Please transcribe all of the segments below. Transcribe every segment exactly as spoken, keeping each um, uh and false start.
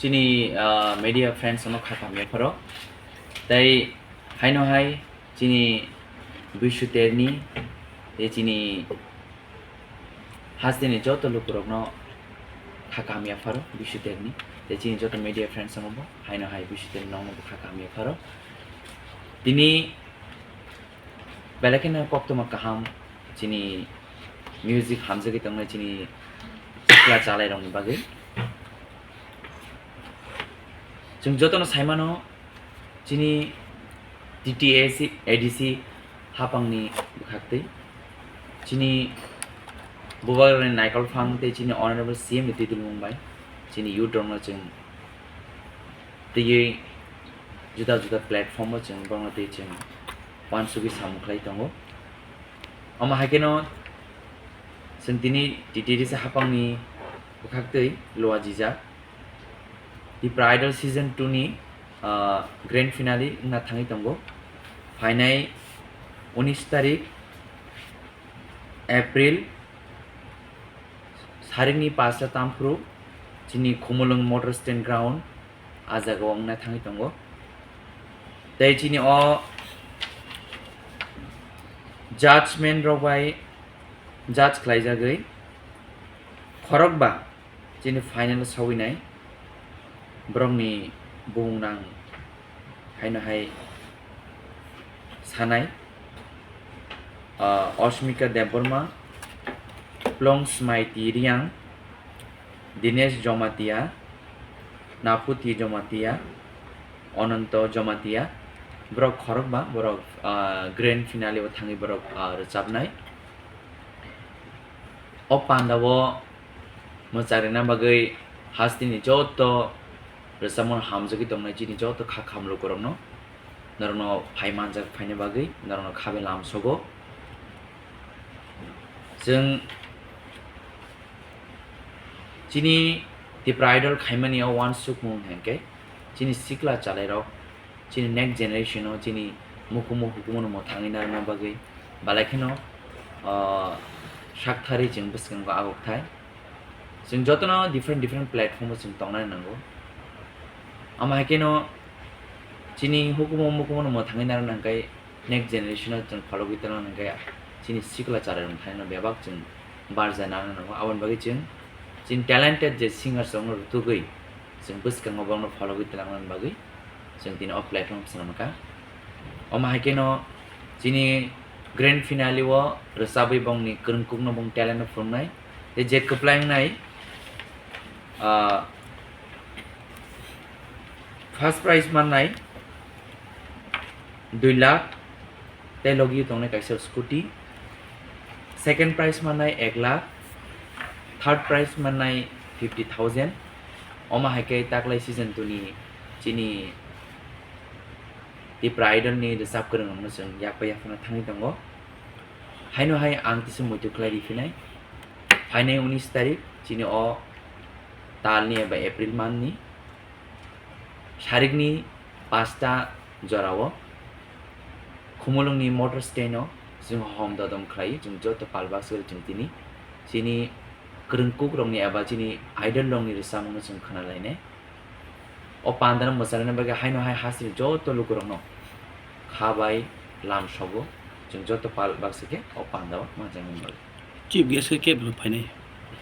Chini, ah, media friends no kha kamya pharo. Tai haino hai chini Bishu Terni, tei chini hasteni joto lukurokno kha kamya pharo Bishu Terni. Tei chini joto media friends no bo haino hai Bishu Terni nokno bo kha kamya pharo. Tini belai kheno koktwma kaham chini music hamjagwi tongnai chini chwla chalairokni bagwi. Chwng jotono saimano chini T T A C, A D C hapangni bwkhaktwi chini Bubagrani Naikol Phang tei chini Honorable C M ni twi dulmung bai chini youth rokno chwng twiwi juda juda platform o chwng bono twi chwng uansugwi samung khlai tongo. Omo hai kheno chwng tini T T D C hapangni bwkhaktwi luajijak Tipra Idol Season two ni, ah, grand finale wngna thangwi tongo. Phainai unis tarik April sarikni pasta tamphru chini Khumulwng Motor Stand Ground ah jaga o wngna thangwi tongo. Tei chini o judgment rok bai judge khlaijagwi khorokba chini final o sawinai borokni bumung nang haino hai sanai, ah, Osmika Debbarma, Plong Smaiti Riang, Dinesh Jomatia, Naphuti Jomatia, Ononto Jomatia, borok khorokba, borok, ah, grand finale o thangwi borok, ah, rwchapnai. O panda o mwcharina bagwi hasteni joto rwchapmung hamjagwi tongnai chini joto kha khamlukurokno, norokno phai manjak phaina bagwi norokno khabe lamsogo. Chwng chini Tipra Idol khaimani o uansukmung hinkhe chini sikla chalairok, chini next generation o chini mukumu hukumu no mwthangwi narwkna bagwi belai kheno, ah, sakthari chwng bwskango agukthai. Chwng jotono different different platform o chwng tongnani nango. Omo hai kheno chini hukumu mukumu no mwthangwi narwkna hwnkhe next generation o chwng phologwi tongna hwnkhe chini sikla chalairok thaino bebak chwng barja nangna nango. Aboni bagwi chwng chini talented je singers rokno rwtugwi chwng bwskango borokno phologwi tongna bagwi chwng tini o platform swnamkha. Omo hai kheno chini grand finale o rwchabwi bongni kwrwngkukno bong talent no phunuknai tei je kwplai wngnai, ah, first prize mannai dui lakh tei logi tongnai kaisa scooty, second prize mannai ek lakh, third prize mannai fifty thousand. Omo hai khe taklai season two ni chini Tipra Idol ni rwchap kwrwng rokno chwng yak bai yaphano thangwi tongo. Haino hai ang kisa muitu khlai ri phinai. Phainai unis tarik chini o tal ni eba April month ni sarikni pasta jorao Khumulwngni motor stand o chwng hom dodom khlai, chwng joto palbak swrwng chwng tini chini kwrwngkuk rokni eba chini idol rokni rwchapmung no chwng khna lainai. O panda no mwcharina bagwi haino hai hasteni joto lukurokno kha bai lamsogo, chwng joto palbak se khe o panda o manjakmani bagwi. Chief guest khe keblo phainai?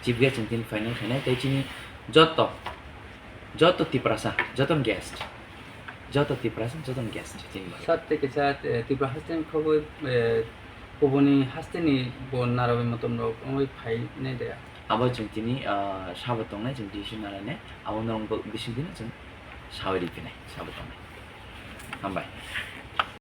Chief guest chwng tini phainai, phainai tei chini joto, joto Tiprasa, joto guest, joto Tiprasa, joto guest chini bagwi. Sir, tei kaisa, eh, Tripura haste ni khobwi, eh, kubuni haste ni bo narawi motom rok wngwi phainai de? Abo chwng tini, ah, sabo tongnai, chwng decision nalainai, abo norok bo bising dino chwng sawi riphinai, sabo tongnai. Hambai.